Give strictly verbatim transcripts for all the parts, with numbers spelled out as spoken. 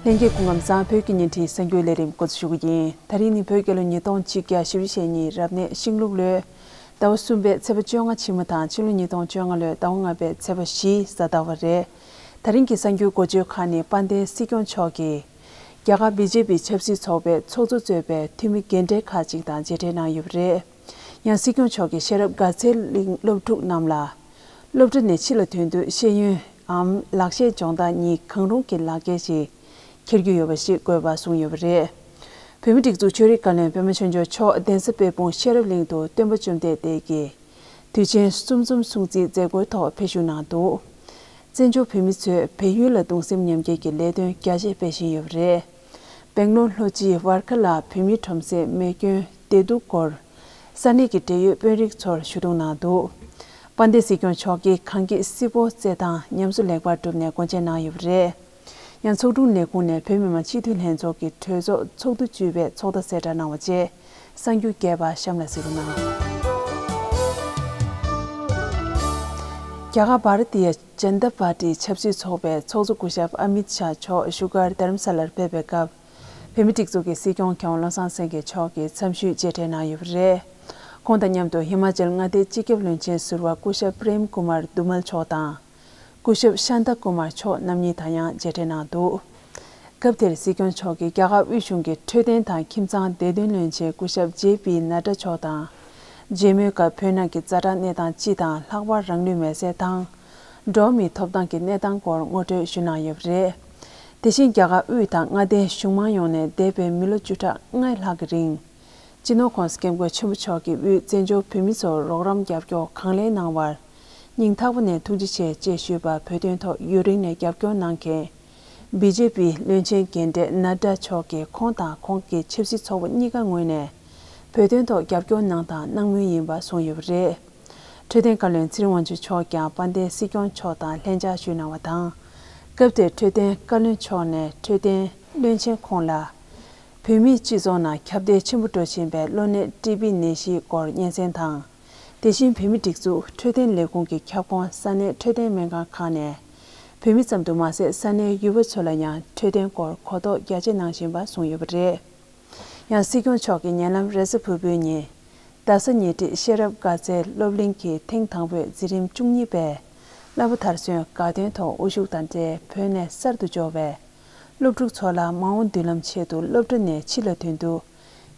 ལྷན་རྒྱས་སྐུ་ཁམས་བཟང་། བོད་ཀྱི་བརྙན་འཕྲིན་གསར་འགྱུར་ལས་རིམ་འགོ་འཛུགས་ཞུ་གི་ཡིན། ད་རིང་ནི་བོད་རྒྱལ་ལོ་ཉིས་སྟོང་ཆིག་བརྒྱ་བཞི་བཅུ་ཞེ་གཉིས་རབ་གནས་ཤིང་ལུག་ལོའི་ཟླ་བ་གསུམ་པའི་ཚེས་པ་བཅོ་ལྔ་ཕྱི་མ་དང་ཕྱི་ལོ་ཉིས་སྟོང་བཅོ་ལྔ་ལོའི་ཟླ་བ་ལྔ་པའི་ཚེས་པ་བཞི་གཟའ་ཟླ་བ་རེད། ད་རིང་གི་གསར་འགྱུར་འགོ་བརྗོད་ཁག་ནི་དཔལ་ལྡན་སྲིད་སྐྱོང་མཆོག་གིས་རྒྱ་གར་བི་ཇེ་པི་ཆབ་སྲིད་ཚོགས་པའི་ཚོགས་གཙོ་གཙོས་པའི་འཐུས་མི་རྒན་གྲས་ཁག་ཅིག་དང་མཇལ་འཕྲད་གནང་ཡོད་པ་རེད། ཡང་སྲིད་སྐྱོང་མཆོག་གིས་ཤེས་རབ་དགའ་ཚལ་གླིང་སློབ་ཕྲུག་རྣམས་ལ། སློབ་གྲྭ་ནས་ཕྱི་ལ་ཐོན་དུས་ཤེས་ཡོན་འམ་ལག་ཤེས་སྦྱོང་བརྡར་གཉིས་གང་རུང་གི་ལག་ཁྱེར་ཞིག་འཁྱེར་རྒྱུ་ཡོད་པ་ཞིག་དགོས་པ་གསུངས་ཡོད་པ་རེད། བོད་མིའི་སྒྲིག་འཛུགས་ཆོས་རིག་བཀའ་བློན་པད་མ་ཆོས་འབྱོར་མཆོག་གདན་ས་དཔལ་སྤུངས་ཤེས་རབ་གླིང་དུ་སྟོན་པ་བཅོམ་ལྡན་འདས་ཀྱི་དུས་ཆེན་གསུམ་འཛོམས་སྲུང་བརྩིའི་མཛད་སྒོའི་ཐོག་ཕེབས་བཞུགས་གནང་འདུག་བཙན་བྱོལ་བོད་མི་ཚོས་བལ་ཡུལ་ལ་གདུང་སེམས་མཉམ་སྐྱེད་ཀྱི་ལས་དོན་རྒྱ་ཆེ་སྤེལ་བཞིན་ཡོད་པ་རེད། སྦེང་ལོར་ལྷོ་སྤྱི་ཝར་ཁ་ལ་བོད་མིའི་ཁྲོམ་སའི་མེ་སྐྱོན་བདེ་སྡུག་སྐོར། ས་གནས་ཀྱི་འབྲེལ་ཡོད་དཔོན་རིགས་ཚོར་ཞུ་གཏུག་གནང་འདུག་དཔལ་ལྡན་སྲིད་སྐྱོང་མཆོག་གིས་གངས་སྐྱིད་སིལ་བུ་རྩེད་ཐང་ཉམས་གསོ་ལེགས་པར་གྲུབ་ནས་སྒོ་འབྱེད་གནང་ཡོད་པ་རེད། ཡང་ཚོགས་དྲུང་ལས་ཁུངས་ནས་བོད་མི་མང་སྤྱི་འཐུས་ལྷན་ཚོགས་ཀྱི་གྲོས་ཚོགས་ཚོགས་འདུ་བཅུ་པའི་ཚོགས་བརྡ་གསལ་བསྒྲགས་གནང་བ་བཅས་གསར་འགྱུར་རྒྱས་པ་གཤམ་ལ་གཟིགས་རོགས་གནང་། རྒྱ་གར་བྷ་ར་ཏི་ཡ་ཇན་ད་པར་ཏིའི་ཆབ་སྲིད་ཚོགས་པའི་ཚོགས་གཙོ་སྐུ་ཞབས་ཨ་མིད་ཤཱ་མཆོག་བཞུགས་སྒར་དྷ་རམ་ས་ལར་ཕེབས་པའི་སྐབས། བོད་མིའི་སྒྲིག་འཛུགས་ཀྱི་སྲིད་སྐྱོང་མཁས་དབང་བློ་བཟང་སེང་གེ་མཆོག་གིས་འཚམས་ཞུས་མཇལ་འཕྲད་གནང་ཡོད་པ་རེད། ཁོང་དང་མཉམ་དུ་ཧི་མ་ཅལ་མངའ་སྡེའི་སྤྱི་ཁྱབ་བློན་ཆེན་ཟུར་པ་སྐུ་ཞབས་པྲེམ་ཀུ་མར་དུ་མལ་མཆོག་དང་། སྐུ་ཞབས་ཤཱན་ཏཱ་ཀུ་མར་མཆོག་རྣམ་གཉིས་དང་ཡང་མཇལ་འཕྲད་གནང་འདུག་སྐབས་དེར་སྲིད་སྐྱོང་མཆོག་གིས་རྒྱ་གར་དབུས་གཞུང་གི་འཕྲོད་བསྟེན་དང་ཁྱིམ་ཚང་བདེ་དོན་བློན་ཆེན་སྐུ་ཞབས་ཇེ་པི་ནཱ་ཌ་མཆོག་དང་། མཇལ་མོལ་སྐབས་བོད་ནང་གི་ཛ་དྲག་གནས་སྟངས་སྤྱི་དང་ལྷག་པར་རང་ལུས་མེར་སྲེག་དང་། འགྲོ་བ་མིའི་ཐོབ་ཐང་གི་གནས་སྟངས་སྐོར་ངོ་སྤྲོད་ཞུས་གནང་ཡོད་པ་རེད། དེ་བཞིན་རྒྱ་གར་དབུས་དང་མངའ་སྡེའི་གཞུང་མང་ཡོངས་ནས་འདས་པའི་མི་ལོ་བཅུ་ཕྲག་ལྔ་ལྷག་གི་རིང་། སྤྱི་ནོར་༸གོང་ས་༸སྐྱབས་མགོན་ཆེན་པོ་མཆོག་གིས་དབུས་བཙན་བྱོལ་བོད་མི་ཚོར་རོགས་རམ་རྒྱབ་སྐྱོར་གང་ལེགས་གནང་བར་སྙིང་ཐག་པ་ནས་ཐུགས་རྗེ་ཆེ་ཅེས་ཞུས་པ། བོད་དོན་ཐོག་ཡུན་རིང་ནས་རྒྱབ་སྐྱོར་གནང་མཁན་བི་ཇེ་པིའི་བློན་ཆེན་རྒན་གྲས་ནཱ་ཌ་མཆོག་གིས་ཁོང་དང་ཁོང་གི་ཆབ་སྲིད་ཚོགས་པ་གཉིས་ཀ་ངོས་ནས་བོད་དོན་ཐོག་རྒྱབ་སྐྱོར་གནང་དང་གནང་མུས་ཡིན་པ་གསུངས་ཡོད་པ་རེད། འཕྲོད་བསྟེན་བཀའ་བློན་ཚེ་རིང་དབང་ཕྱུག་མཆོག་ཀྱང་དཔལ་ལྡན་སྲིད་སྐྱོང་མཆོག་དང་ལྷན་ཕྱག་ཞུས་གནང་བ་དང་། སྐབས་དེར་འཕྲོད་བསྟེན་བཀའ་བློན་མཆོག་ནས་འཕྲོད་བསྟེན་བློན་ཆེན་ཁོང་ལ། བོད་མིའི་སྤྱི་ཚོགས་ནང་ཁྱབ་གདལ་ཆེན་པོ་འགྲོ་བཞིན་པའི་གློ་ནད་ཀྲི་བི་ནད་གཞིའི་སྐོར་སྙན་སེང་དང་། དེ་བཞིན་བོད་མིའི་སྒྲིག་འཛུགས་འཕྲོད་བསྟེན་ལས་ཁུངས་ཀྱི་ཁྱབ་ཁོངས་ས་གནས་འཕྲོད་བསྟེན་སྨན་ཁང་ཁག་ནས། བོད་མི་ཙམ་དུ་མ་ཟད་ས་གནས་ཡུལ་པ་ཚོ་ལ་ཡང་འཕྲོད་བསྟེན་སྐོར་གོ་རྟོགས་རྒྱ་ཆེ་གནང་བཞིན་པ་གསུངས་ཡོད་པ་རེད། ཡང་སྲིད་སྐྱོང་མཆོག་གིས་ཉེ་ལམ་རེས་གཟའ་ཕུར་བུའི་ཉིན། རྡ་ས་ཉེ་འཁྲིས་ཤེས་རབ་དགའ་ཚལ་སློབ་གླིང་གི་ཐེངས་དང་པོའི་འཛིན་རིམ་བཅུ་གཉིས་པའི་བསླབ་པ་མཐར་སོན་དགའ་སྟོན་ཐོག་དབུ་བཞུགས་དང་འབྲེལ་བོད་ནས་གསར་དུ་འབྱོར་བའི་སློབ་ཕྲུག་ཚོ་ལ་མ་འོངས་མདུན་ལམ་ཆེད་དུ་སློབ་གྲྭ་ནས་ཕྱི་ལ་ཐོན་དུས་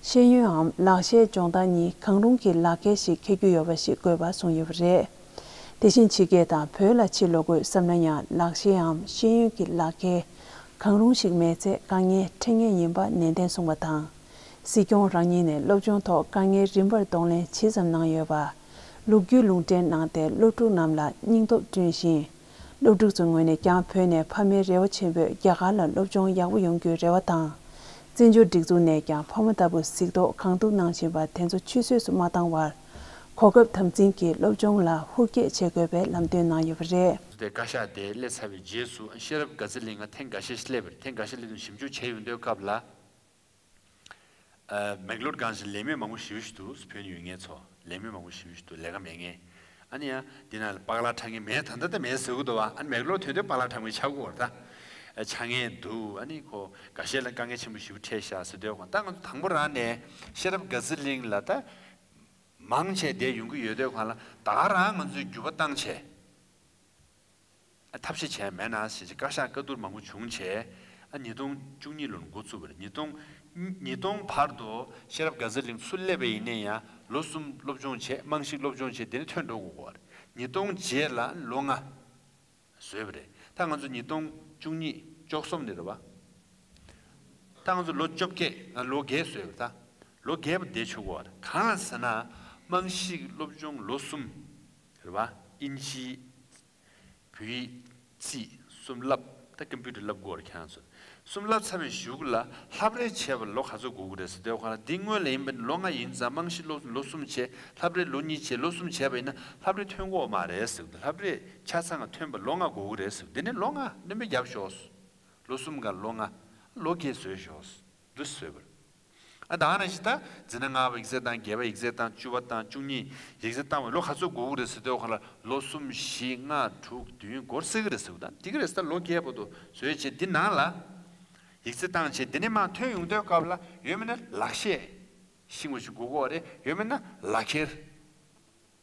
ཤེས་ཡོན་འམ་ལག་ཤེས་སྦྱོང་བརྡར་གཉིས་གང་རུང་གི་ལག་ཁྱེར་ཞིག་འཁྱེར་རྒྱུ་ཡོད་པ་ཞིག་དགོས་པ་གསུངས་ཡོད་པ་རེད། དེ་བཞིན་ཕྱི་རྒྱལ་དང་བོད་ལ་ཕྱིར་ལོག་དགོས་བསམ་ན་ཡང་ལག་ཤེས་འམ་ཤེས་ཡོན་གྱི་ལག་ཁྱེར་གང་རུང་ཞིག་མེད་ཚེ་དཀའ་ངལ་འཕྲད་ངེས་ཡིན་པ་ནན་ཏན་གསུངས་པ་དང་། སྲིད་སྐྱོང་རང་ཉིད་ནས་སློབ་སྦྱོང་ཐོག་དཀའ་ངལ་རིམ་པར་གདོང་ལེན་ཇི་ཙམ་གནང་ཡོད་པ། ལོ་རྒྱུས་ལུང་འདྲེན་གནང་སྟེ་སློབ་ཕྲུག་རྣམས་ལ་སྙིང་སྟོབས་བསྐྲུན་ཞིང་། སློབ་ཕྲུག་ཚོའི་ངོས་ནས་ཀྱང་བོད་ནས་ཕ་མའི་རེ་བ་ཆེན་པོས་རྒྱ་གར་ལ་སློབ་སྦྱོང་ཡག་པོ་ཡོང་རྒྱུའི་རེ་བ་དང་། བཙན་བྱོལ་སྒྲིག་འཛུགས་ནས་ཀྱང་ཕ་མ་ལྟ་བུ་གཟིགས་རྟོག་གང་ཐུབ་གནང་བཞིན་པ་དེ་ཚོ་ཆུད་ཟོས་སུ་མ་བཏང་བར། གོ་སྐབས་དམ་འཛིན་གྱིས་སློབ་སྦྱོང་ལ་ཧུར་བསྐྱེད་བྱེད་དགོས་པའི་ལམ་སྟོན་གནང་ཡོད་པ་རེད། དེ་བཀའ་ཤག་དེ་སླེབས་ཚར་བའི་རྗེས་སུ་ཤེས་རབ་དགའ་ཚལ་གླིང་ང་ཐེངས་འགའ་ཤས་སླེབས་པ་རེད། ཐེངས་འགའ་ཤས་སླེབས་དུས་ཞིབ་འཇུག་བྱས་ཡོང་དུས་སྐབས་ལ། ཨ། མེག་ལོར་སྒང་ཞིག་ལས་མེད་མང་པོ་ཞེ་པོ་ཞིག་འདུག་བོད་ནས་ཡོང་མཁན་ཚོ་ལས་མེད་མང་པོ་ཞེ་པོ་ཞིག་འདུག་ལས་ཀ་མེད་མཁན། ཨ་ནི་ཡང་འདི་ན་པག་ལག་འཁྲབ་མཁན་མེད། ད་ལྟ་ད་མེད་ཟེར་གི་འདུག་བ། ཨ་ནི་མེག་ལོར་ཐོན་དུས་པག་ལག་འཁྲབ་མཁན་ཆགས་ཀྱི་ཡོད་རེད་ད། ཨ། ཆགས་མཁན་འདུག་ཨ་ནི་ཁོ་འགའ་ཤས་ལ་དཀའ་ངལ་ཆེན་པོ་ཞེ་པོ་འཕྲད་ཤག་ཟེར་དུས་ཁོ་ད་ང་ཚོ་དང་པོ་རང་ནས་ཤེས་རབ་དགའ་ཚལ་གླིང་ལ་ད་མང་ཆེ་བསྡད་ཡོང་གི་ཡོད་དུས་ཁོ་ལ་ད་ག་རང་ང་ཚོས་འགྱུར་བ་བཏང་བྱས། ཨ། ཐབས་ཤེས་བྱས་མེད་ན་ཞེས་བཀའ་ཤག་བཀའ་བསྡུར་མང་པོ་བྱུང་བྱས། ཨ། ཉིས་སྟོང་བཅུ་གཉིས་ལོར་འགོ་ཚུགས་པ་རེད། ཉིས་སྟོང་། ཉིས་སྟོང་བར་དུ་ཤེས་རབ་དགའ་ཚལ་གླིང་སུ་སླེབས་པ་ཡིན་ནའི་ཡང་ལོ་གསུམ་སློབ་སྦྱོང་བྱས། རྨང་གཞི་སློབ་སྦྱོང་བྱས། དེ་ནས་ཐོན་འགྲོ་དགོས་ཀྱི་ཡོད་རེད། ཉིས་སྟོང་བརྒྱད་ལ་ལོ་ལྔ་བཟོས་པ་རེད། ད་ང་ཚོ་ཉིས་སྟོང་བཅུ་གཉིས་བཅུ་གསུམ་ནས་རེད་བ། ད་ང་ཚོ་ལོ་བཅོ་བརྒྱད། ཨ། ལོ་བརྒྱད་བཟོས་པ་རེད། ད་ལོ་བརྒྱད་པོ་བསྡད་ཆོག་གི་ཡོད་རེད། གང་ལ་ཟེར་ན་རྨང་གཞི་སློབ་སྦྱོང་ལོ་གསུམ་རེད་བ། དབྱིན་ཇི། བོད་ཡིག། རྩིས་གསུམ་བསླབ། ད་ཀམ་པུ་ཊར་བསླབ་དགོས་རེད་ཁྱེད་རང་ཚོ། གསུམ་བསླབ་ཚར་བའི་གཞུག་ལ་ལྷབ་རེས་བྱས་པ་ལོ་ག་ཚོད་འགོར་གི་རེད་ཟེར་དུས་ཁོ་ན་འདི་སྔོན་ལ་ཡིན་པ་ལོ་ལྔ་ཡིན་ཙང་རྨང་གཞི་སློབ་ལོ་གསུམ་བྱས། ལྷབ་རེས་ལོ་གཉིས་བྱས། ལོ་གསུམ་བྱས་པ་ཡིན་ན་ལྷབ་རེས་ཐོན་གྱི་ཡོད་མ་རེད་ཟེར་གི་འདུག་ལྷབ་རེས་ཆ་ཚང་ཐོན་པ་ལོ་ལྔ་འགོར་གི་རེད་ཟེར། འདི་ནས་ལོ་ལྔ་སྣོན་པ་བརྒྱབ་ཤོག་ལོ་གསུམ་ག་ལོ་ལྔ། ལོ་བརྒྱད་བཟོས་ཤོག་འདི་བཟོས་པ་རེད། ཨ། ད་ག་ནང་བཞིན་ད་འཛིན་གྲྭ་ལྔ་པ་ཡིག་ཚད་བཏང་། བརྒྱད་པ་ཡིག་ཚད་བཏང་། བཅུ་པ་བཏང་། བཅུ་གཉིས་ཡིག་ཚད་བཏང་བའི་ལོ་ག་ཚོད་འགོར་གི་རེད་ཟེར་དུས་ཁོ་ལ་ལོ་གསུམ། བཞི། ལྔ། དྲུག་བདུན་འགོར་སྲིད་གི་རེད་ཟེར་གི་འདུག་འདི་གི་རེད་ཟེར། ད་ལོ་བརྒྱད་བར་དུ་བཟོས་བྱས་འདི་ནང་ལ་ སྡིགས་ཚད་བཏང་བྱས་འདི་ནས་མར་ཐོན་ཡོང་དུས་སྐབས་ལ་ཡོད་མེད་ན་ལག་ཤེས་ཤེས་པ་ཞིག་དགོས་ཀྱི་རེད། ཡོད་མེད་ན་ལག་ཁྱེར་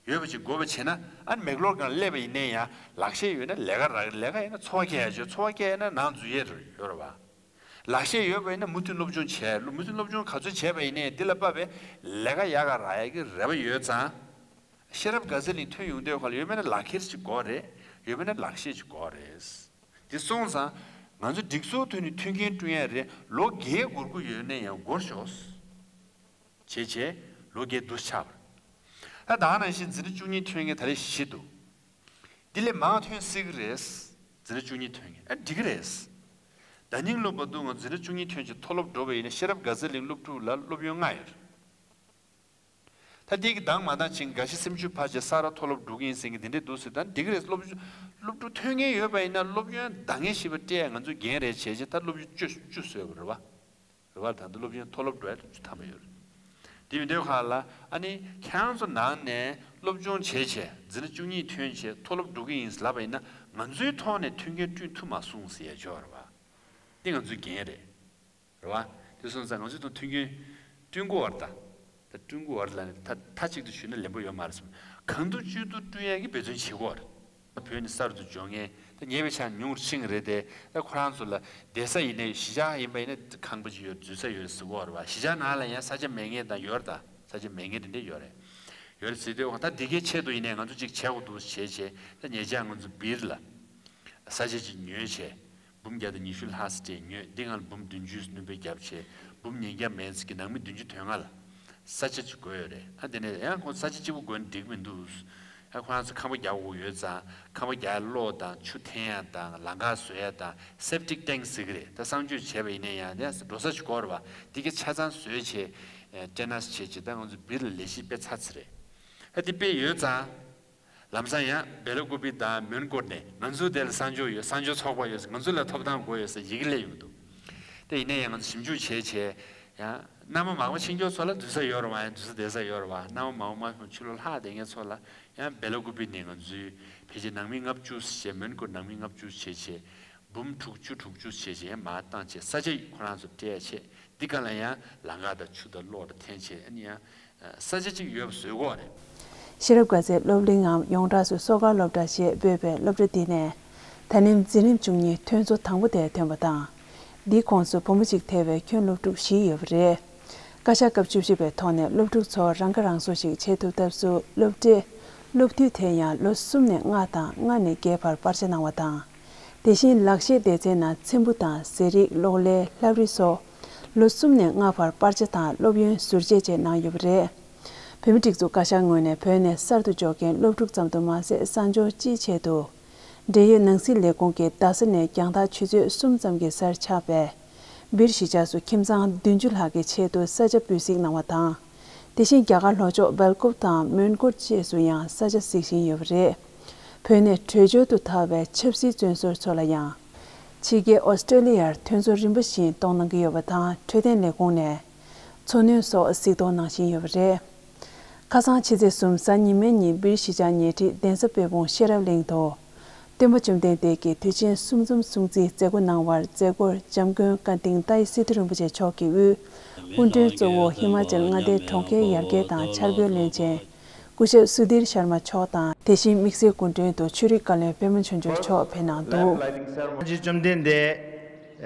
ཡོད་པ་ཞིག་དགོས་པ་བྱས་ན། ཨ་ནི་མེག་ལོར་སྒང་སླེབས་པ་ཡིན་ན་ཡང་ལག་ཤེས་ཡོད་ན་ལས་ཀ་རག་ལས་ཀ་ཡིན་ན་འཚོ་བ་སྐྱེལ་ཡ་ཆོག་འཚོ་བ་སྐྱེལ་ཡ་ན་ནང་འཛུལ་ཡས་ཡོད་རེད་བ། ལག་ཤེས་ཡོད་པ་ཡིན་ན་མུ་མཐུད་སློབ་སྦྱོང་བྱས། མུ་མཐུད་སློབ་སྦྱོང་ག་ཚོད་བྱས་པ་ཡིན་ནའི་འདི་ལ་དཔག་པའི་ལས་ཀ་ཡག་ག་རག་ཡ་གི་རེ་བ་ཡོད་ཙང་། ཤེས་རབ་དགའ་ཚལ་གླིང་ཐོན་ཡོང་དུས་ཁ་ལ་ཡོད་མེད་ན་ལག་ཁྱེར་ཅིག་དགོས་རེད། ཡོད་མེད་ན་ལག་ཤེས་ཅིག་དགོས་རེད། དེ་སོང་ཙང་ང་ཚོ་སྒྲིག་འཛུགས་ཐོག་ནས་མཐུན་རྐྱེན་བསྐྲུན་ཡ་རེད། ལོ་བརྒྱད་འགོར་གི་ཡོད་ན་ཡང་འགོར་ཤོག་བྱས་བྱས་ལོ་བརྒྱད་འདུག་ཆགས་པ། ད་ད་ག་ནང་བཞིན་འཛིན་གྲྭ་བཅུ་གཉིས་ཐོན་མཁན་ད་རེས་བཞི་འདུག་འདི་ལས་མང་ཐོན་སྲིད་ཀྱི་རེད། འཛིན་གྲྭ་བཅུ་གཉིས་ཐོན་མཁན་ཨ་འགྲིག་གི་རེད། ད་ནིང་སློབ་བར་དུ་ང་འཛིན་གྲྭ་བཅུ་གཉིས་ཐོན་ཅིག་མཐོ་སློབ་འགྲོ་བ་ཡིན་ན་ཤེས་རབ་དགའ་ཚལ་གླིང་སློབ་ཕྲུག་ལ་སློབ་ཡོན་ལྔ་ཡོད་རེད། ད་འདི་གི་འདང་མ་འདང་ཅིག་འགའ་ཤས་སེམས་ཤུགས་འཕར་བྱས་ས་ར་མཐོ་སློབ་འགྲོ་གི་ཡིན་ཟེར་མཁན་དེ་འདྲས་འདུག་ཟེར། ད་འགྲིག་གི་རེད། སློབ་སློབ་ཕྲུག་ཐོན་མཁན་ཡོད་པ་ཡིན་ན་སློབ་ཡོན་འདང་ངེས་ཤིག་པ་སྤྲད་ང་ཚོས་འགན་རེད་བྱས་བྱས་ད་སློབ་ཡོན་བཅུ་བཅུ་བཟོས་པ་རེད་བ། རེད་བ། ད་ལྟ་སློབ་ཡོན་མཐོ་སློབ་འགྲོ་ཡ་བཅུ་ཐམ་པ་ཡོད་རེད། དེ་ཡིན་དུས་ཁ་ལ་ཨ་ནི་ཁྱེད་རང་ཚོ་ནང་ནས་སློབ་སྦྱོང་བྱས་བྱས་འཛིན་གྲྭ་བཅུ་གཉིས་ཐོན་བྱས་མཐོ་སློབ་འགྲོ་གི་ཡིན་ལབ་པ་ཡིན་ན་ང་ཚོའི་ཐོག་ནས་མཐུན་རྐྱེན་བསྐྲུན་ཐུབ་མ་སོང་ཟེར་ཡ་ཅིག་ཡོད་རེད་བ། འདི་ང་ཚོའི་འགན་རེད། རེད་བ། དེ་སོང་ཙང་ང་ཚོའི་ཐོག་མཐུན་རྐྱེན་བསྐྲུན་དགོས་པ་རེད་ད། ད་བསྐྲུན་དགོས་པ་རེད་ལབ་ནས་ད་མཐའ་གཅིག་ཏུ་ཞུས་ན་ལན་པོ་ཡོད་མ་རེད་བསམ། གང་ཐུབ་ཅི་ཐུབ་བསྐྲུན་ཡག་གི་འབད་བརྩོན་བྱེད་དགོས་པ་རེད། བོད་ནས་གསར་དུ་འབྱོར་མཁན་ད་ཉེ་བའི་ཆར་ཉུང་རུ་ཕྱིན་གི་རེད་དེ། ད་ཁོ་རང་ཚོ་ལ་བསྡད་ས་ཡིན་ནའི་གཞིས་ཆགས་ཡིན་པ་ཡིན་ན་ཁང་པ་ཅིག་ཡོད་འཛུལ་ས་ཡོད་ཟེར་གོ་རེད་བ། གཞིས་ཆགས་ནང་ལ་ཡང་ས་ཆ་མེད་མཁན་དང་ཡོད་རེད་ད། ས་ཆ་མེད་མཁན་དེ་འདྲས་ཡོད་རེད། ཡོད་རེད་ཟེར་དུས་ད་འདི་གའི་ཆེད་དུ་ཡིན་ནའི་ང་ཚོ་ཅིག་བྱེད་དགོས་འདུག་བྱས་བྱས་ད་ཉེ་ཆར་ང་ཚོ་སྦིར་ལ་ས་ཆ་ཅིག་ཉོས་བྱས། འབུམ་བརྒྱ་དང་ཉི་ཤུ་ལྷག་ཙམ་སྤྲད་ཉོས། འདི་སྒང་ལ་འབུམ་བདུན་ཅུ་སྣོན་པ་བརྒྱབ་བྱས་འབུམ་ཉིས་བརྒྱ་མན་ཙམ་གྱི་ནང་མི་བདུན་ཅུ་དོན་ལྔ་ལ་ས་ཆ་ཅིག་དགོས་ཡོད་རེད། ཨ་དེ་ནས་ཡང་ཁོང་ས་ཆ་གཅིག་པུ་དགོས་ན་འགྲིག་མི་འདུག་ཨ་ཁོ་རང་ཚོ་ཁང་པ་རྒྱག་དགོས་ཡོད་ཙང་ཁང་པ་རྒྱག་གློག་དང་ཆུ་འཐེན་ཡ་དང་ལམ་ཁ་བཟོ་ཡ་དང་སེབ་ཊིག་ཊེང་ཟེར་གི་རེད། ད་གསང་སྤྱོད་བྱས་པ་ཡིན་ན་ཡང་དེ་འགྲོ་ས་ཅིག་དགོས་རེད་བ། འདི་ག་ཆ་ཚང་བཟོས་བྱས་ཨ་ཊེ་ནས་བྱས་བྱས་ད་ང་ཚོ་སྦིར་ལ་ལས་གཞི་སྤེལ་ཚར་ཚར་རེད། ཨ་དེ་སྤེལ་ཡོད་ཙང་། ལམ་སང་ཡང་སྦེ་ལ་ཀུ་པི་དང་མོན་གྷོ་ནས་ང་ཚོ་དེ་ལ་གསང་སྤྱོད་ཡོད། གསང་སྤྱོད་ཚོགས་པ་ཡོད། ང་ཚོ་ལ་ཐོབ་ཐང་དགོས་ཡོད་ཟེར་ཡི་གེ་སླེབས་ཡོང་འདུག་དེ་ཡིན་ན་ཡང་ང་ཚོ་ཞིབ་འཇུག་བྱས་བྱས་ཡང་གནའ་མ་མང་པོ་ཕྱིན་སྐྱོར་ཚོ་ལ་འཛུལ་ས་ཡོད་རེད་བ། ཡང་འཛུལ་ས་བསྡད་ས་ཡོད་རེད་བ། གནའ་མ་མང་པོ་མ་ཕྱིན་ཕྱི་ལོགས་ལྷག་བསྡད་མཁན་ཚོ་ལ་ཡང་སྦེ་ལ་ཀུ་པི་ནས་ང་ཚོའི་ཕལ་ཆེར་ནང་མི་ལྔ་བཅུ་བྱས། མོན་གྷོ་ནང་མི་ལྔ་བཅུ་བྱས་བྱས་འབུམ་དྲུག་ཅུ་དྲུག་ཅུ་བྱས་བྱས་ཡང་མར་བཏང་བྱས་ས་ཆ་ཁོ་རང་ཚོ་སྤྲད་བྱས་འདི་ག་ལ་ཡང་ལམ་ཁ་དང་ཆུ་དང་གློག་དང་འཐེན་བྱས་ཨ་ནི་ཡང་། ས་ཆ་གཅིག་ཡོད་པ་བཟོས་དགོས་རེད། ཤེས་རབ་དགའ་ཚལ་སློབ་གླིང་ངམ་ཡོངས་གྲགས་སུ་གསོག་སྒར་སློབ་གྲྭ་ཞེས་འབོད་པའི་སློབ་གྲྭ་འདི་ནས་ད་ལན་འཛིན་རིམ་བཅུ་གཉིས་ཐོན་ཚོ་དང་པོ་དེ་ཐོན་པ་དང་། འདིའི་ཁོངས་སུ་བུ་མོ་གཅིག་ཐེ་བའི་ཁྱོན་སློབ་ཕྲུག་བཞི་ཡོད་པ་རེད། བཀའ་ཤག་སྐབས་བཅུ་བཞི་པའི་ཐོག་ནས་སློབ་ཕྲུག་ཚོར་རང་ཁ་རང་གསོ་ཞིག་བྱེད་ཐུབ་ཐབས་སུ་སློབ་གྲྭའི་སློབ་དུས་དེ་ཡང་ལོ་གསུམ་ནས་ལྔ་དང་ལྔ་ནས་བརྒྱད་བར་སྤར་ཆ་གནང་བ་དང་། དེ་བཞིན་ལག་ཤེས་སྡེ་ཚན་ནང་ཚེམ་བུ་དང་ཟས་རིགས་གློག་ཀླད་ལྷ་རིས་སོགས་ལོ་གསུམ་ནས་ལྔ་བར་སྤར་ཆ་དང་སློབ་ཡོན་ཟུར་བཅད་བཅས་གནང་ཡོད་པ་རེད། བོད་མིའི་སྒྲིག་འཛུགས་བཀའ་ཤག་ངོས་ནས་བོད་ནས་གསར་དུ་འབྱོར་མཁན་སློབ་ཕྲུག་ཙམ་དུ་མ་ཟད་གསར་འབྱོར་སྤྱིའི་ཆེད་དུ། འབྲེལ་ཡོད་ནང་སྲིད་ལས་ཁུངས་ཀྱིས་རྡ་ས་ནས་རྒྱང་ཐག་ཆུ་ཚོད་གསུམ་ཙམ་གྱི་སར་ཆགས་པའི་སྦིར་གཞིས་ཆགས་སུ་ཁྱིམ་ཚང་བདུན་ཅུ་ལྷག་གི་ཆེད་དུ་ས་ཆ་སྤུས་གཟིགས་གནང་བ་དང་། དེ་བཞིན་རྒྱ་གར་ལྷོ་ཕྱོགས་སྦེལ་ཀོབ་དང་མོན་གྷོ་བཅས་སུ་ཡང་ས་ཆ་གཟིགས་བཞིན་ཡོད་པ་རེད། བོད་ནས་བྲོས་བྱོལ་དུ་ཐར་བའི་ཆབ་སྲིད་བཙོན་ཟུར་ཚོ་ལ་ཡང་། ཕྱི་རྒྱལ་ཨོ་སི་ཀྲེ་ལི་ཡར་ཐོན་ཚོ་རིམ་པ་བཞིན་གཏོང་གནང་གི་ཡོད་པ་དང་འཕྲོད་བསྟེན་ལས་ཁུངས་ནས་འཚོ་སྣོན་སོགས་གཟིགས་གཏོང་གནང་བཞིན་ཡོད་པ་རེད། ཁ་སང་ཕྱི་ཚེས་གསུམ་གཟའ་ཉི་མའི་ཉིན་སྦིར་གཞིས་ཆགས་ཉེ་འཁྲིས་གདན་ས་དཔལ་སྤུངས་ཤེས་རབ་གླིང་དུ། སྟོན་པ་བཅོམ་ལྡན་འདས་ཀྱི་དུས་ཆེན་གསུམ་འཛོམས་སྲུང་བརྩིའི་མཛད་སྒོ་གནང་བར་མཛད་སྒོར་འཇམ་མགོན་བཀའ་དབང་ཏཱའི་སི་ཏུ་རིན་པོ་ཆེ་མཆོག་གིས་དབུས། སྐུ་མགྲོན་གཙོ་བོ་ཧི་མ་ཅལ་མངའ་སྡེའི་གྲོང་ཁྱེར་ཡར་རྒྱས་དང་འཆར་འགོད་བློན་ཆེན། སྐུ་ཞབས་སུ་དིར་ཤར་མ་མཆོག་དང་དེ་བཞིན་དམིགས་བསལ་སྐུ་མགྲོན་དུ་ཆོས་རིག་བཀའ་བློན་པད་མ་ཆོས་འབྱོར་མཆོག་ཕེབས་གནང་འདུག། བཅོམ་ལྡན་འདས།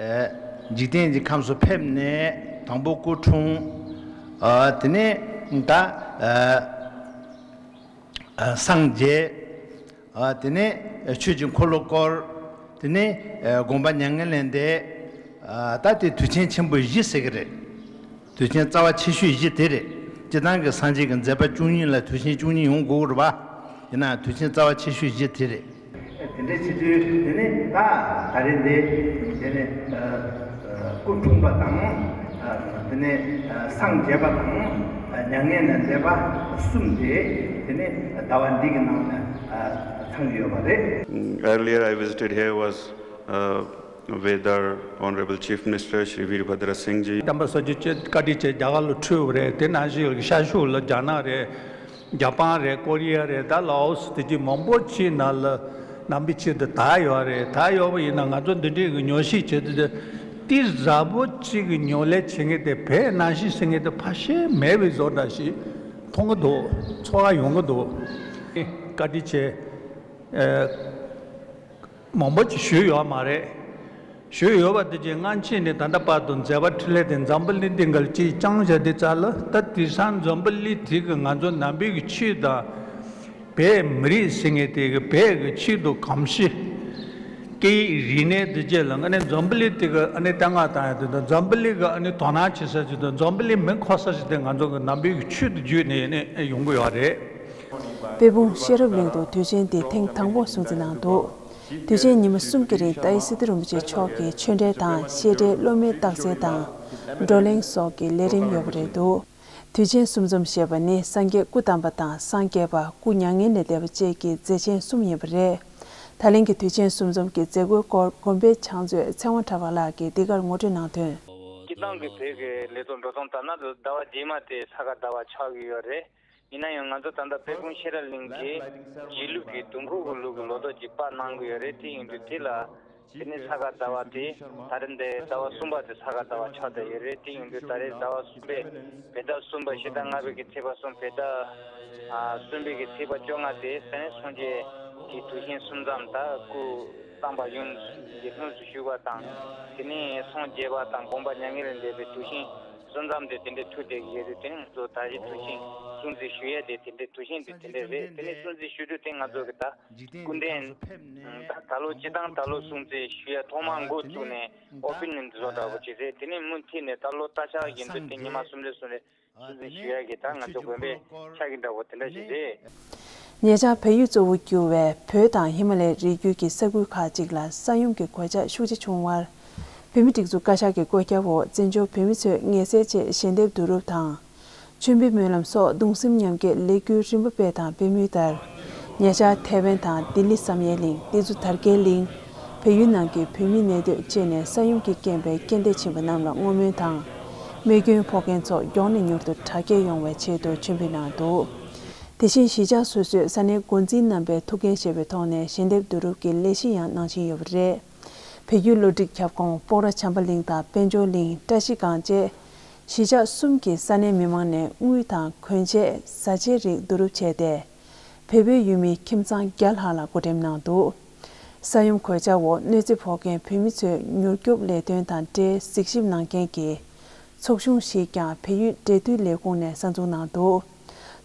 འཇིག་རྟེན་གྱི་ཁམས་སུ་ཕེབས་ནས་དང་པོ་སྐུ་འཁྲུངས། དེ་ནས་ད་སངས་རྒྱས། དེ་ནས་ཆོས་ཀྱི་འཁོར་ལོ་བསྐོར། དེ་ནས་དགོངས་པ་མྱ་ངན་ལས་འདས། ད་དེ་དུས་ཆེན་ཆེན་པོ་བཞི་ཟེར་གི་རེད། དུས་ཆེན་རྩ་བ་ཆེ་ཤོས་བཞི་དེ་རེད། སྤྱིར་བཏང་གི་སངས་རྒྱས་ཀྱི་མཛད་པ་བཅུ་གཉིས་ལ་དུས་ཆེན་བཅུ་གཉིས་ཡོང་དགོས་ཀྱི་རེད་པ། ཡིན་ནའང་དུས་ཆེན་རྩ་བ་ཆེ་ཤོས་བཞི་དེ་རེད། དེ་འདྲའི་བྱེད་དུས་དེ་ནི་ད་ད་རེས་འདི་དེ་ནི་སྐུ་འཁྲུངས་པ་དང་། དེ་ནི་སངས་རྒྱས་པ་དང་། མྱ་ངན་ལས་འདས་པ་གསུམ་དེ་དེ་ནི་ཟླ་བ་འདི་གི་ནང་ནས་ཚང་ཡོད་པ་རེད། Earlier I visited here was, uh, with our Honorable Chief Minister Shri Veerbhadra Singh ji. དམ་པ་སངས་རྒྱས་ཀྱི་བཀའ་དྲིན་ཆེ་རྒྱ་གར་ལ་འཁྲུངས་པ་རེད། དེ་ནང་བཞིན་ཤར་ཕྱོགས་ལ་རྒྱ་ནག་རེད། ཇ་པན་རེད། ཀོ་རི་ཡ་རེད། ད་ལའོ་སི་དེ་གྱི་མང་པོ་ཅིག་ནང་ལ་ནང་པའི་ཆེད་དུ་དར་ཡོད་རེད། དར་ཡོད་པ་ཡིན་ན་ང་ཚོ་འདི་འདྲའི་གི་ཉོ་ཤིག་བྱེད་དུ་ ཏི་ཟ་བོ་གཅིག་གི་ཉོ་ལས་བྱེད་མཁན་དེ་བས་ནང་བཞིན་ཟེར་མཁན་དེ་ཕལ་ཆེར་མེད་པའི་བཟོ་འདྲ་ཞིག་མཐོང་གི་འདུག་ཚོར་བ་ཡོང་གི་འདུག་བཀའ་དྲིན་ཆེ། ཨེ། མང་པོ་ཅིག་ཞུས་ཡོད་མ་རེད། ཞུས་ཡོད་པ་དེ་ཅིག་སྔ་ཕྱི་ནས་ད་ལྟ་བར་དུ་མཛད་པ་འཕྲིན་ལས་དེ་འཛམ་བུ་གླིང་སྟེང་ག་ལ་ཅིག་བསྐྱངས་བཞག་དེ་ཙ་ལ་ད་དེང་སང་འཛམ་བུ་གླིང་དེ་གི་ང་ཚོ་ནང་པའི་གི་ཆོས་དང་། བོད་མི་རིགས་ཟེར་མཁན་དེ་གི་བོད་ཀྱི་ཆོས་དང་གོམས་གཤིས། སྐད་ཡིག་རིག་གནས་དེ་རྗེས་ལ་ཨ་ནི་འཛམ་བུ་གླིང་དེ་གི་ཨ་ནི་བསྟན་ང་དང་ཡང་དེ་དང་འཛམ་བུ་གླིང་གི་ཨ་ནི་དོ་སྣང་བྱེད་ས་ཅིག་དང་འཛམ་བུ་གླིང་མི་མཁོ་ས་ཅིག་དེ་ང་ཚོ་གི་ནང་པའི་གི་ཆོས་དེ་བརྒྱུད་ནས་ཨ་ནི་ཡོང་གི་ཡོད་རེད། དཔལ་སྤུངས་ཤེས་རབ་གླིང་དུ་དུས་ཆེན་འདི་ཐེངས་དང་པོ་སྲུང་བརྩི་གནང་འདུག་དུས་ཆེན་ཉི་མ་གསུམ་གྱི་རིང་ཏཱ་ཡི་སི་ཏུ་རིན་པོ་ཆེ་མཆོག་གི་ཆོས་འབྲེལ་དང་བཤད་འབྲེལ་སློབ་མའི་རྟགས་གསལ་དང་བགྲོ་གླེང་སོགས་ཀྱི་ལས་རིམ་ཡོད་པ་རེད་འདུག་དུས་ཆེན་གསུམ་འཛོམས་ཞེས་པ་ནི་སངས་རྒྱས་སྐུ་བལྟམས་པ་དང་སངས་རྒྱས་པ་སྐུ་མྱ་ངན་ལས་འདས་པ་བཅས་ཀྱི་མཛད་ཆེན་གསུམ་ཡིན་པ་རེད། ད་ལན་གྱི་དུས་ཆེན་གསུམ་འཛོམས་ཀྱི་མཛད་སྒོའི་སྐོར་དགོན་པའི་ཕྱག་མཛོད་ཚེ་དབང་གྲགས་པ་ལགས་ཀྱིས་འདི་གར་ངོ་སྤྲོད་གནང་དོན། སྤྱིར་བཏང་གི་བོད་ཀྱི་ལས་ཐོག་འགྲོ་སྟངས་ལྟར་ན་ཟླ་བ་རྗེས་མ་དེ་ས་ག་ཟླ་བ་ཆགས་ཀྱི་ཡོད་རེད། ཡིན་ན་ཡང་ང་ཚོ་ད་ལྟ་དཔལ་སྤུངས་ཤེས་རབ་གླིང་གི་རྗེས་ལུས་ཀྱི་དུས་འཁོར་གྱི་ལུགས་ཀྱི་ལོ་ཐོ་ཅིག་པར་གནང་གི་ཡོད་རེད། དེ་ཡིན་དུས་དེ་ལ་དེ་ནི་ས་ག་ཟླ་བ་དེ་ད་རེས་འདི་ཟླ་བ་གསུམ་པ་དེ་ས་ག་ཟླ་བ་ཆགས་བསྡད་ཡོད་རེད། དེ་ཡིན་དུས་ད་རེས་ཟླ་བ་གསུམ་པའི་བོད་ཟླ་གསུམ་པ་ཕྱི་ཟླ་ལྔ་པའི་གི་ཚེས་པ་གསུམ་བོད་ཟླ་ཨ་གསུམ་པའི་གི་ཚེས་པ་བཅོ་ལྔ་དེ་ས་གནས་སངས་རྒྱས་ཀྱི་དུས་ཆེན་གསུམ་མཚམས་ད་སྐུ་བལྟམས་པ་ཡུམ་གྱི་ལྷུམས་སུ་ཞུགས་པ་དང་དེ་ནས་སངས་རྒྱས་པ་དང་དགོངས་པ་མྱ་ངན་ལས་འདས་པའི་དུས་ཆེན་གསུམ་མཚམས་དེ་དེ་འདྲའི་ཐུག་བསྡད་ཀྱི་ཡོད་དུས་དེ་ནི་ང་ཚོ་ད་གཞི་དུས་ཆེན་སྲུང་བརྩི་ཞུ་ཡས་དེ་དེ་འདྲའི་དུས་ཆེན་དེ་དེ་འདྲའི་རེད། དེ་ནས་སྲུང་བརྩི་ཞུ་དུས་དེ་ང་ཚོ་གི་ད་སྐུ་མགྲོན་ད་ད་ལོ་སྤྱི་བཏང་ད་ལོ་སྲུང་བརྩི་ཞུ་ཡས་ཐོག་མར་འགོ་བཙུགས་ནས་ཨོ་པེ་ནིང་བཟོ་འདྲ་པོ་ཅིག་རེད། དེ་ནས་མུ་མཐུད་ནས་ད་ལོ་ལྟ་ཞག་བཞིན་དུ་དེ་ཉི་མ་གསུམ་རེ་གསུམ་རེ་སྲུང་བརྩི་ཞུ་ཡས་ཀྱི་ད་ང་ཚོ་དགོན་པའི་ཕྱག་གི་འདྲ་པོ་དེ་འདྲ་ཞིག་རེད། ཉེ་ཆར་བལ་ཡུལ་གཙོ་བོར་གྱུར་བའི་བོད་དང་ཧི་མ་ལའི་རི་རྒྱུད་ཀྱི་ས་ཁུལ་ཁག་ཅིག་ལ་ས་ཡོམ་གྱི་གོད་ཆག་ཤུགས་ཆེ་བྱུང་བར། བོད་མིའི་སྒྲིག་འཛུགས་བཀའ་ཤག་གི་བཀོད་ཁྱབ་འོག་བཙན་བྱོལ་བོད་མི་ཚོས་ངལ་སེལ་ཆེད་ཞལ་འདེབས་བསྡུ་རུབ་དང་། མཆོད་འབུལ་སྨོན་ལམ་སོགས་གདུང་སེམས་མཉམ་སྐྱེད་ལས་འགུལ་རིམ་པ་སྤེལ་དང་སྤེལ་མུས་ལྟར། ཉེ་ཆར་ཐེ་ཝན་དང་ལྡི་ལི་བསམ་ཡས་གླིང་ཏི་ཛུ་དར་རྒྱས་གླིང་། བལ་ཡུལ་ནང་གི་བོད་མིའི་གནས་སྡོད་བཅས་ནས་ས་ཡོམ་གྱི་རྐྱེན་པས་རྐྱེན་འདས་ཕྱིན་པ་རྣམས་ལ་བསྔོ་སྨོན་དང་། རྨས་སྐྱོན་ཕོག་མཁན་ཚོ་མགྱོགས་ནས་མྱུར་དུ་དྲག་སྐྱེད་ཡོང་བའི་ཆེད་དུ་མཆོད་འབུལ་གནང་འདུག་དེ་བཞིན་གཞིས་ཆགས་སོ་སོའི་ས་གནས་འགོ་འཛིན་རྣམ་པའི་ཐུགས་འགན་བཞེས་པའི་ཐོག་ནས་ཞལ་འདེབས་བསྡུ་རུབ་ཀྱི་ལས་གཞི་ཡང་གནང་བཞིན་ཡོད་པ་རེད། བལ་ཡུལ་བློ་སྒྲིག་ཁྱབ་ཁོངས་སྤོག་ར་བྱམས་པ་གླིང་དང་དཔལ་འབྱོར་གླིང་བཀྲ་ཤིས་སྒང་བཅས། གཞིས་ཆགས་གསུམ་གྱི་ས་གནས་མི་མང་ནས་དངུལ་དང་གོན་ཆས་བཟའ་བཅའི་རིགས་བསྡུ་རུབ་བྱས་ཏེ། བལ་པོའི་ཡུལ་མི་ཁྱིམ་ཚང་བརྒྱ་ལྷག་ལ་བགོ་འགྲེམས་གནང་འདུག་ས་ཡོམ་གོད་ཆག་འོག་གནོད་འཚེ་ཕོག་མཁན་བོད་མི་ཚོའི་མྱུར་སྐྱོབ་ལས་དོན་དང་འབྲེལ་གཟིགས་ཞིབ་གནང་མཁན་གྱི་ཚོགས་ཆུང་ཞིག་ཀྱང་བལ་ཡུལ་འབྲེལ་མཐུད་ལས་ཁུངས་ནས་གསར་འཛུགས་གནང་འདུག་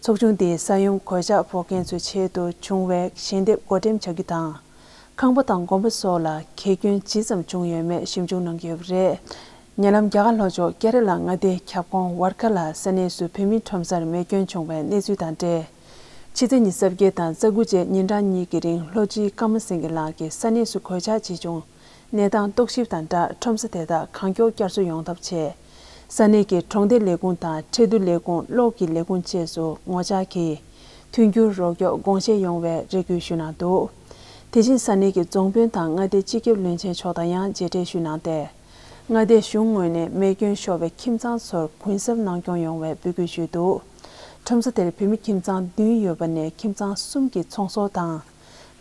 ཚོགས་ཆུང་དེས་ས་ཡོམ་གོད་ཆག་ཕོག་མཁན་ཚོའི་ཆེད་དུ་བྱུང་བའི་ཞལ་འདེབས་བགོ་འགྲེམས་བྱ་རྒྱུ་དང་། ཁང་པ་དང་དགོན་པ་སོགས་ལ་གས་སྐྱོན་ཇི་ཙམ་བྱུང་ཡོད་མེད་ཞིབ་འཇུག་གནང་གི་ཡོད་པ་རེད། ཉེ་ལམ་རྒྱ་གར་ལྷོ་ཕྱོགས་ཀེ་ར་ལ་མངའ་སྡེའི་ཁྱབ་ཁོངས་ཝར་ཁ་ལ་ས་གནས་སུ་བོད་མི་ཁྲོམ་སར་རྨས་སྐྱོན་བྱུང་བའི་གནས་ཚུལ་དང་འབྲེལ། ཕྱི་ཚེས་ཉི་ཤུ་རྩ་བརྒྱད་དང་རྩ་དགུ་བཅས་ཉིན་གྲངས་གཉིས་ཀྱི་རིང་ལྷོ་སྤྱི་ཀརྨ་སེང་གེ་ལགས་ཀྱི་ས་གནས་སུ་གོད་ཆག་ཇི་བྱུང་། གནས་སྟངས་རྟོག་ཞིབ་དང་སྦྲགས་ཁྲོམ་ས་དེ་དག་གང་མགྱོགས་བསྐྱར་གསོ་ཡོང་ཐབས་ཆེད། ས་གནས་ཀྱི་གྲོང་སྡེ་ལས་ཁུངས་དང་ཁྲལ་བསྡུ་ལས་ཁུངས་གློག་གི་ལས་ཁུངས་བཅས་སུ་ངོ་བཅར་གྱིས། མཐུན་འགྱུར་རོགས་སྐྱོབ་དགོངས་བཞེས་ཡོང་བའི་རེ་སྐུལ་ཞུས་གནང་འདུག་དེ་བཞིན་ས་གནས་ཀྱི་རྫོང་དཔོན་དང་མངའ་སྡེའི་སྤྱི་ཁྱབ་བློན་ཆེན་མཆོག་དང་ཡང་མཇལ་འཕྲད་ཞུས་གནང་སྟེ། མངའ་སྡེའི་གཞུང་ངོས་ནས་རྨས་སྐྱོན་ཤོར་བའི་ཁྱིམ་ཚང་ཚོར་གུན་གསབ་གནང་སྐྱོང་ཡོང་བའི་འབོད་སྐུལ་ཞུས་འདུག་ཁྲོམ་ས་དེར་བོད་མི་ཁྱིམ་ཚང་བདུན་ཡོད་པ་ནས་ཁྱིམ་ཚང་གསུམ་གྱི་ཚོང་ཟོག་དང་།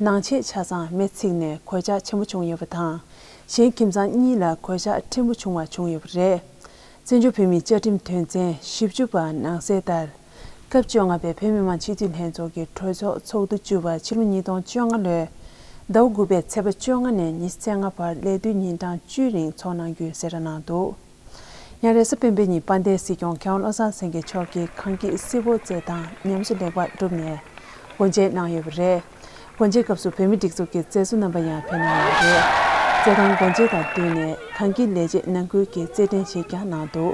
ནང་ཆས་ཆ་ཚང་མེ་ཚིག་ནས་གོད་ཆག་ཆེན་པོ་བྱུང་ཡོད་པ་དང་། གཞན་ཁྱིམ་ཚང་གཉིས་ལ་གོད་ཆག་ཕྲན་བུ་བྱུང་བ་བྱུང་ཡོད་པ་རེད། བཙན་བྱོལ་བོད་མིའི་བཅའ་ཁྲིམས་དོན་ཚན་བཞི་བཅུ་པ་ནང་གསལ་ལྟར། སྐབས་བཅོ་ལྔ་པའི་བོད་མི་མང་སྤྱི་འཐུས་ལྷན་ཚོགས་ཀྱི་གྲོས་ཚོགས་ཚོགས་དུས་བཅུ་པ་ཕྱི་ལོ་ཉིས་སྟོང་བཅོ་ལྔ་ལོའི་ཟླ་བ་དགུ་པའི་ཚེས་པ་བཅོ་ལྔ་ནས་ཉི་ཤུ་རྩ་ལྔ་བར་ལས་དུས་ཉིན་གྲངས་བཅུའི་རིང་ཚོགས་གནང་རྒྱུའི་གསལ་བསྒྲགས་གནང་འདུག་ཡང་རེས་གཟའ་སྤེན་པའི་ཉིན་དཔལ་ལྡན་སྲིད་སྐྱོང་མཁས་དབང་བློ་བཟང་སེང་གེ་མཆོག་གིས་གངས་སྐྱིད་སེ་པོ་རྩེད་ཐང་ཉམས་གསོ་ལེགས་པར་གྲུབ་ནས་སྒོ་འབྱེད་གནང་ཡོད་པ་རེད། སྒོ་འབྱེད་སྐབས་སུ་བོད་མིའི་སྒྲིག་འཛུགས་ཀྱི་མཛད་གཙོ་རྣམ་པ་ཡང་ཕེབས་གནང་ཡོད་པ་རེད། རྩེད་ཐང་སྒོ་འབྱེད་དང་བསྟུན་ནས་གངས་སྐྱིད་ལས་བྱེད་ནང་ཁུལ་གྱི་རྩེད་འགྲན་ཞིག་ཀྱང་གནང་འདུག་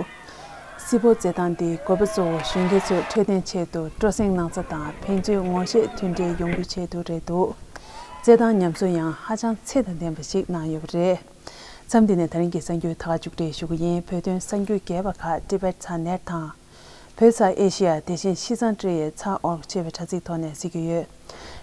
སེ་པོ་རྩེད་ཐང་འདིའི་དགོས་པ་གཙོ་བོ་གཞོན་སྐྱེས་ཚོའི་འཕྲོད་བསྟེན་ཆེད་དུ་སྤྲོ་གསེང་གནང་ས་དང་ཕན་ཚུན་ངོ་ཤེས་མཐུན་འབྲེལ་ཡོང་རྒྱུའི་ཆེད་དུ་རེད་འདུག་རྩེད་ཐང་ཉམས་གསོ་ཡང་ཧ་ཅང་ཚད་དང་ལྡན་པ་ཞིག་གནང་ཡོད་པ་རེད། མཚམས་འདི་ནས་ད་རིང་གི་གསར་འགྱུར་ད་ག་མཇུག་སྒྲིལ་ཞུ་གི་ཡིན། བོད་དོན་གསར་འགྱུར་རྒྱས་པ་ཁག་Tibet Channel དང་། བོད་ས་ཨེ་ཤི་ཡ་དེ་བཞིན་ཤིས་ཙང་ཊི་ཝི་ཚགས་འོག་ཅེས་པའི་དྲ་ཚིགས་ཐོག་ནས་གཟིགས་ཀྱི་ཡོད།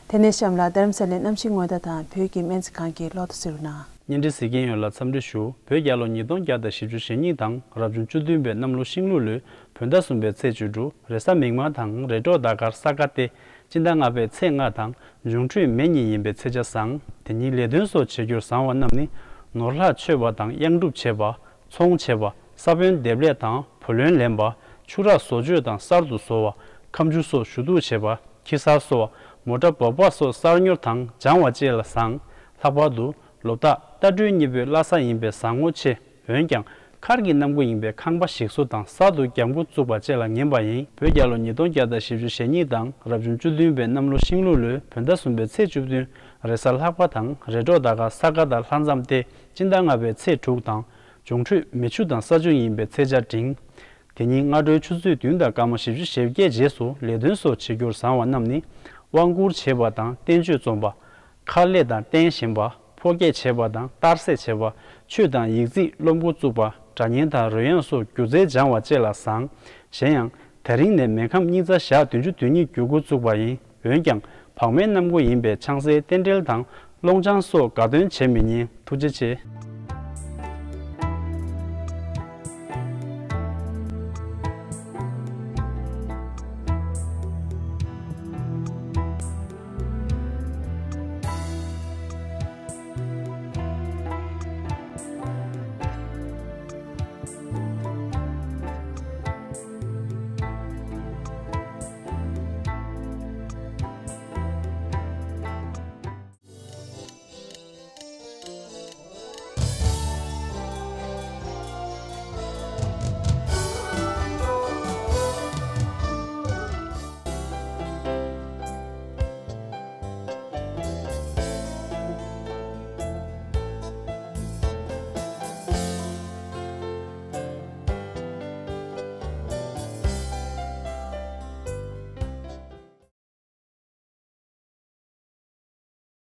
དེ་ནས་གཤམ་ལ་རྡ་རམ་ས་ལའི་གནམ་གཤིས་སྔོན་བརྡ་དང་བོད་ཀྱི་སྨན་རྩིས་ཁང་གི་ལོ་ཐོ་གཟིགས་རོགས་གནང་། བརྙན་འཕྲིན་གཟིགས་མཁན་ཡོངས་ལ་འཚམས་འདྲི་ཞུ། བོད་རྒྱལ་ལོ་ཉིས་སྟོང་བརྒྱ་དང་བཞི་བཅུ་ཞེ་གཉིས་དང་རབ་བྱུང་བཅུ་བདུན་པའི་གནམ་ལོ་ཤིང་ལུག་ལོའི་བོད་ཟླ་གསུམ་པའི་ཚེས་བཅུ་དྲུག་རེས་གཟའ་མིག་དམར་དང་རེས་འགྲོགས་ཟླ་སྐར་ས་ག་སྟེ། སྤྱི་ཟླ་ལྔ་པའི་ཚེས་ལྔ་དང་འབྱུང་འཕྲོད་མེ་གཉིས་ཡིན་པའི་ཚེས་ཆ་བཟང་། དེ་ཉིད་ལས་དོན་སོགས་བྱེད་རྒྱུར་བཟང་བ་རྣམས་ནི། ནོར་ལྷག་མཆོད་པ་དང་གཡང་སྒྲུབ་བྱེད་པ། ཚོང་བྱེད་པ། ས་བོན་འདེབས་ལས་དང་བུ་ལོན་ལེན་པ། ཆུ་རགས་བཟོ་བཅོས་དང་གསར་དུ་བཟོ་བ། ཁ་མཆུ་སོགས་ཞུ་གཏུག་བྱེད་པ། ཁྱི་གསར་གསོ་བ། མོ་ཊ་འབབ་འཕར་སོགས་གསར་ཉོ་དང་སྦྱང་བ་བཅས་ལ་བཟང་། ལྷག་པར་དུ་ལོ་རྟགས་རྟ་སྦྲུལ་གཉིས་པོའི་བླ་གཟའ་ཡིན་པས་བཟང་ངོ་ཆེ། འོན་ཀྱང་། མཁར་གྱི་གནམ་སྒོ་ཡིན་པས་ཁང་པ་ཞིག་བཟོ་དང་གསར་དུ་གྱང་བུ་བཙུགས་པ་བཅས་ལ་ངན་པ་ཡིན། བོད་རྒྱལ་ལོ་ཉིས་སྟོང་བརྒྱ་དང་བཞི་བཅུ་ཞེ་གཉིས་དང་རབ་བྱུང་བཅུ་བདུན་པའི་གནམ་ལོ་ཤིང་ལུག་ལོའི་བོད་ཟླ་གསུམ་པའི་ཚེས་བཅུ་བདུན། རེས་གཟའ་ལྷག་པ་དང་རེས་གྲོགས་ཟླ་སྐར་ས་ག་ཟླ་ལྷ་མཚམས་ཏེ་སྤྱི་ཟླ་ལྔ་པའི་ཚེས་དྲུག་དང་། འབྱུང་འཕྲོད་མེ་ཆུ་དང་ས་ཆུ་ཡིན་པས་ཚེས་ཆ་འབྲིང་། དེ་ཉིན་སྔ་དྲོའི་ཆུ་ཚོད་བདུན་དང་སྐར་མ་བཞི་བཅུ་ཞེ་བརྒྱད་རྗེས་སུ་ལས་དོན་སོགས་བྱེད་རྒྱུར་བཟང་བ་རྣམས་ནི། དབང་བསྐུར་བྱེད་པ་དང་བསྟན་བཅོས་རྩོམ་པ། མཁར་ལས་དང་རྟེན་བཞེངས་པ། ཕོ་སྐྱེས་བྱེད་པ་དང་གཏར་སྲེག་བྱེད་པ། ཆོས་དང་ཡིག་རྩིས་སློབ་འགོ་བཙུགས་པ། སྒྲ་སྙན་དང་རོལ་དབྱངས་སོགས་སྒྱུ་རྩལ་སྦྱང་བ་བཅས་ལ་བཟང་། གཞན་ཡང་། དེ་རིང་ནས་མེ་ཁམས་སྙིང་རྩ་ཞག་བདུན་ཅུ་དོན་གཉིས་རྒྱུག་འགོ་བཙུགས་པ་ཡིན། འོན་ཀྱང་། བག་མའི་གནམ་སྒོ་ཡིན་པས་ཆང་སའི་རྟེན་འབྲེལ་དང་། སློང་ཆང་སོགས་དགའ་སྟོན་བྱེད་མི་ཉན། ཐུགས་རྗེ་ཆེ།